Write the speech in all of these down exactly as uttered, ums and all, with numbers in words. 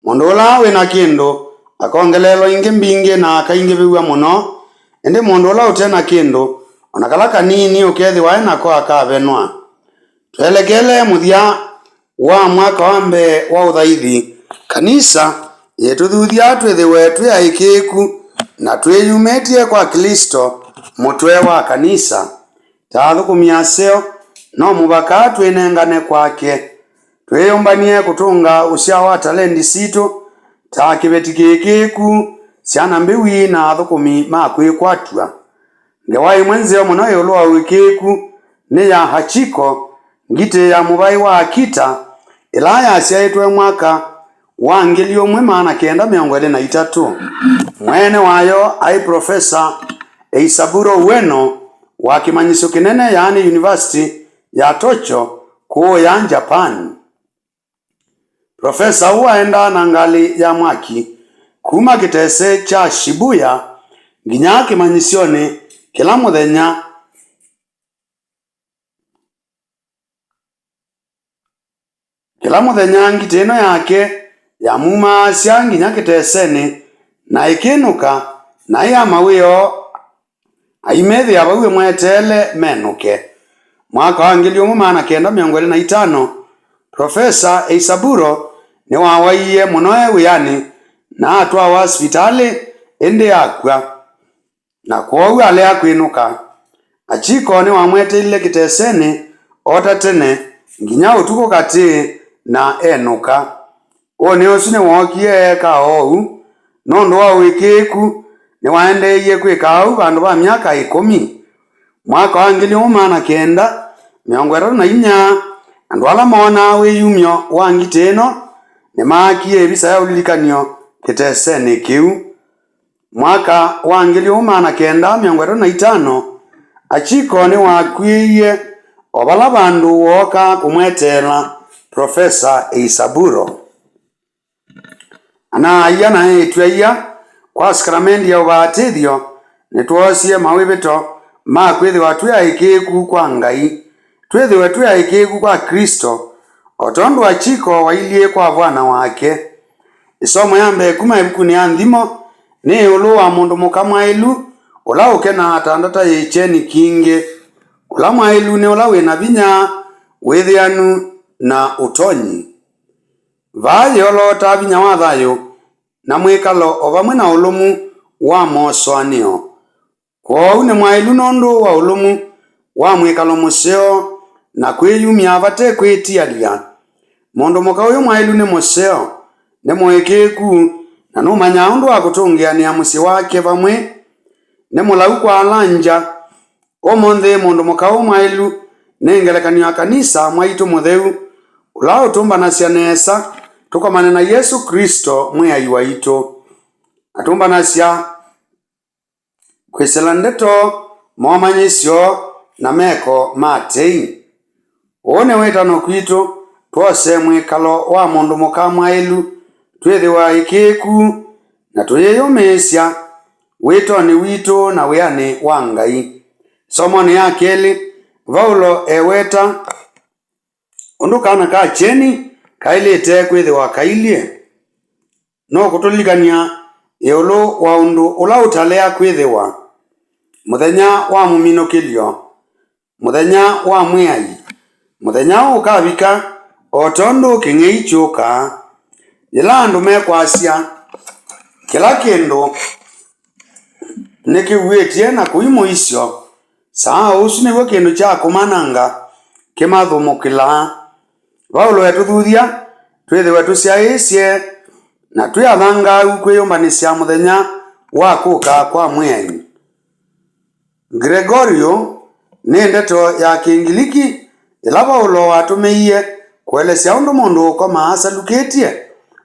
Mũndũ ũla wĩ na kĩndũ akongeleelwa ingĩ mbingĩ na akaingĩvĩw'a mũno, ĩndĩ mũndũ ũla ũte na kĩndũ, o na kala kanini ũkethĩwa e nako, akavenwa. Twelekele mũthya wa mwaka wa mbee wa ũthaithi, kanisa yĩtũthuthya twĩthĩwe twĩ aĩkĩĩku na twĩyumĩtye kwa Klĩsto, mũtwe wa kanisa. Ta athũkũmi aseo, no mũvaka twĩnengane kwake. Twĩyũmbany'e kũtũnga ũsyao wa talendi sitũ ta kĩveti kĩĩkĩĩku, syana mbĩwi, na athũkũmi ma kwĩkwatw'a. Ngewa ĩmwe nzeo mũno ĩũlũ wa ũĩkĩĩku nĩ ya Hachiko, ngitĩ ya mũvaĩ wa Akita, ĩla yasyaĩtwe mwaka wa ngili ũmwe maana kenda mĩongo ĩlĩ na itatũ. Mwene wayo aĩ Profesa Eisaburo Ueno wa kĩmanyĩsyo kĩnene, yaani University ya Tokyo, kũũya Japan. Profesa ũũ aendaa na ngalĩ ya mwaki kuma kĩtese kya Shibuya nginya kĩmanyĩsyonĩ kĩla mũthenya. Kĩla mũthenya ngitĩ ĩno yake yamumaasya nginya kĩtesenĩ, na ĩkĩnũka, naĩ ya mawĩoo aimethĩa vau ĩmweteele menũke. Mwaka wa ngili ũmwe maana kenda mĩongo ĩlĩ na itano, Profesa Eisaburo nĩwawaie mũno e wĩanĩ na atwawa sivitalĩ, ĩndĩ akw'a. Na kwoou alea kwĩnũka. Hachiko nĩwamweteile kĩtesenĩ o ta tene nginya ũtukũ katĩ, na enũka. Ũnĩ ũsu nĩwookie eeka oou. Nũndũ wa ũĩkĩĩku, nĩwaendeeie kwĩka ũu vandũ va myaka ĩkũmi. Mwaka wa ngili ũmwe maana kenda mĩongo ĩtatũ na inya, andũ ala moonaa wĩyumyo wa ngitĩ ĩno nĩmaakie ĩvisa ya ũlilikany'o kĩtesenĩ kĩu. Mwaka wa ngili ũmwe maana kenda mĩongo ĩtatũ na itano, Hachiko nĩwakw'ĩĩie o vala vandũ wooka kũmweteela Profesa Eisaburo. Ana-a-ia na eĩtu-a-ia, kwa sakramendi ya ũvatĩthyo, nĩtwoosie mawĩvĩto ma kwĩthĩwa twĩ aĩkĩĩku kwa Ngai, twĩthĩwe twĩ aĩkĩĩku kwa Klĩsto, o tondũ Hachiko wailyĩ kwa vwana wake. Ĩsomo ya mbee kuma ĩvukunĩ ya Nthimo nĩ ĩũlũ wa mũndũ mũka mwaĩlu ũla ũkenaa ta ndata yĩ kyeni kingĩ. Ũla mwaĩlu nĩ ũla wĩ na vinya, wĩthĩanu, na ũtonyi. Vaa yĩolootaa vinya wa thayũ na mwĩkalo o vamwe na ũlũmu wa mosũanĩo. Kwoou nĩ mwaĩlu nũndũ wa ũlũmu wa mwĩkalo mũseo na kwĩyumya vate kwĩtialya. Mũndũ mũka ũyũ mwaĩlu nĩ mũseo, nĩ mũĩkĩĩku, na nũmanyaa ũndũ wa kũtũngĩanĩa mũsyĩ wake vamwe. Nĩ mũlau kwa ala ngya. Ũmũnthĩ mũndũ mũka ũũ mwaĩlu nĩ ngelekany'o ya kanisa mwaitũ mũtheu, ũla ũtũmbanasya nesa tũkomane na Yesũ Klĩsto Mwĩai waitũ. Atũmbanasya kwĩsĩla ndeto, momanyĩsyo, na meko ma tei. Ũũ nĩ wĩtano kwitũ twose mwĩkalo wa mũndũ mũka mwaĩlu, twĩthĩwe aĩkĩĩku, na tũyĩyũmĩĩsya wĩtonĩ witũ na wĩanĩ wa Ngai. Ĩsomonĩ ya kelĩ, Vaulo eweta ũndũ kana ka kyeni kaĩlĩte kwĩthĩwa kailyĩ. No kũtũlilikany'a ĩũlũ wa ũndũ ũla ũtalea kwĩthĩwa, mũthenya wa mũminũkĩlyo, mũthenya wa Mwĩai, mũthenya ũkavika o tondũ kĩng'ei kyũkaa. Yĩla andũ mekwasya kĩla kĩndũ nĩkĩuĩtye na kũi mũisyo, saa ũsu nĩw'o kĩndũ kya kũmananga kĩmathũmũkĩlaa. Vaulo etũthuthya twĩthĩwe tũsyaĩĩsye na twĩ athangaaũ kwĩyũmbanĩsya mũthenya wa kũka kwa Mwĩai. Gregorio nĩ ndeto ya Kĩngiliki ĩla Vaulo watũmĩie kũelesya ũndũ mũndũ ũkomaa asalukĩtye,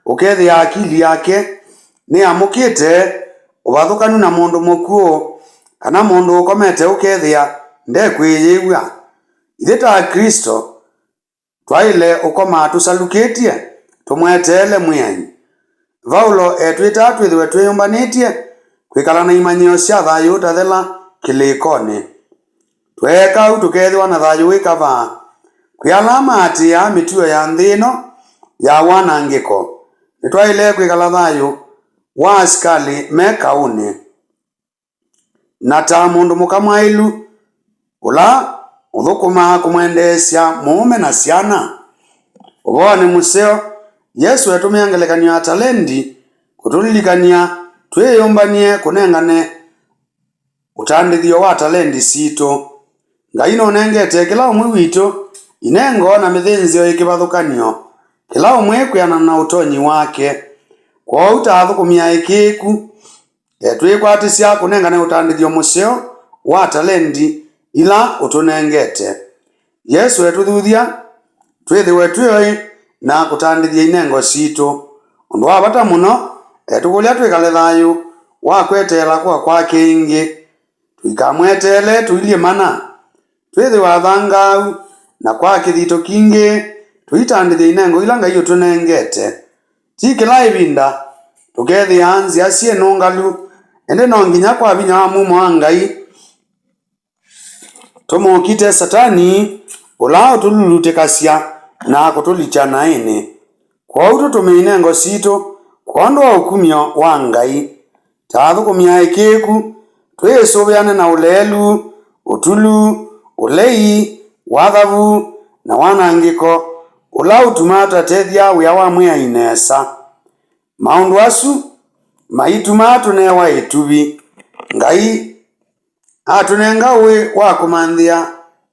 ũkethĩa akili yake nĩyamũkĩte, ũvathũkanu na mũndũ mũkw'ũ, kana mũndũ ũkomete ũkethĩa ndekwĩyĩw'a. Ithyĩ ta Aklĩsto, twaĩle ũkomaa tũsalukĩtye, tũmweteele Mwĩai. Vaulo etwĩtaa twĩthĩwe twĩyũmbanĩtye kwĩkala na imanyĩo sya thayũ ũtathela kĩlĩkonĩ. Tweeka ũu tũkeethĩwa na thayũ wĩ kavaa kwĩ ala maatĩĩaa mĩtuo ya nthĩ ĩno ya wanangĩko, nĩtwaĩle kwĩkala thayũ wa asikalĩ me kaũnĩ, na ta mũndũ mũka mwaĩlu ũla ũthũkũmaa kũmwendeesya mũũme na syana. Ũvoonĩ mũseo, Yesũ etũmĩa ngelekany'o ya talendi kũtũlilikany'a twĩyũmbany'e kũnengane ũtandĩthyo wa talendi sitũ. Ngai nũnengete kĩla ũmwe witũ inengo na mĩthĩnzĩo yĩ kĩvathũkany'o, kĩla ũmwe kwĩanana na ũtonyi wake. Kwoou ta athũkũmi aĩkĩĩku, e, twĩkwatĩsya kũnengane ũtandĩthyo mũseo wa talendi ila ũtũnengete. Yesũ etũthuthya twĩthĩwe twĩ oĩ na kũtandĩthya inengo sitũ. Ũndũ wa vata mũno, etũkũlya twĩkale thayũ wa kweteela kũka kwake ĩngĩ. Tũikamweteele tũilyĩ mana, twĩthĩwe athangaau, na kwa kĩthito kingĩ tũitandĩthye inengo ila Ngai ũtũnengete. Ti kĩla ĩvinda tũkethĩaa nzĩa syĩ nũngalu, ĩndĩ no nginya kwa vinya wa mumo wa Ngai tũmũkite Satani, ũla ũtũlulutĩkasya na kũtũlikya naĩnĩ. Kwoou tũtũmĩe inengo sitũ kwondũ wa ũkumyo wa Ngai. Ta athũkũmi aĩkĩĩku, twĩsũvĩane na ũleelu, ũtulu, ũlei, wathavu, na wanangĩko ũla ũtumaa tũtatethya wĩa wa Mwĩai nesa. Maũndũ asu maitumaa tũnewa ĩtuvi. Ngai atũnenga ũĩ wa kũmanthĩa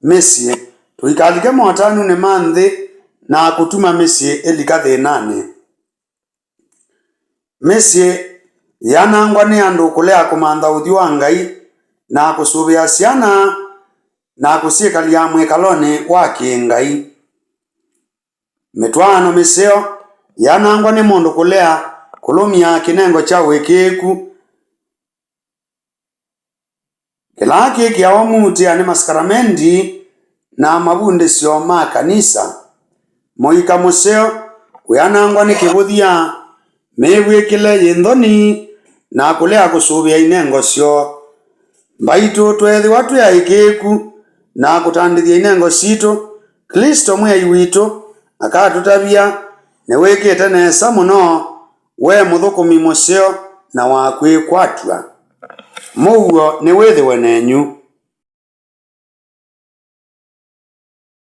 mĩsyĩ, tũikalike motanunĩ ma nthĩ na kũtuma mĩsyĩ ĩlika thĩnanĩ. Mĩsyĩ yanangwa nĩ andũ kũlea kũmantha ũthyũ wa Ngai na kũsũvĩa syana na kũsyĩkalya mwĩkalonĩ wa kĩ-Ngai. Mĩtwaano mĩseo yanangwa nĩ mũndũ kũlea kũlũmya kĩnengo kya ũĩkĩĩku. Kĩla kĩkĩawa muutĩa nĩ masakramendi na mavundĩsyo ma kanisa. Mũika mũseo wĩanangwa nĩ kĩvũthya, mĩvw'ĩkĩle yĩ nthoni, na kũlea kũsũvĩa inengo syoo. Mbaitũ, tweethĩwa twĩ aĩkĩĩku na kũtandĩthya inengo sitũ, Klĩsto Mwĩai witũ akatũtavya, nĩwĩkĩte nesa mũno, we mũthũkũmi mũseo na wa kwĩkwatw'a. Mũuo nĩwĩthĩwe nenyu.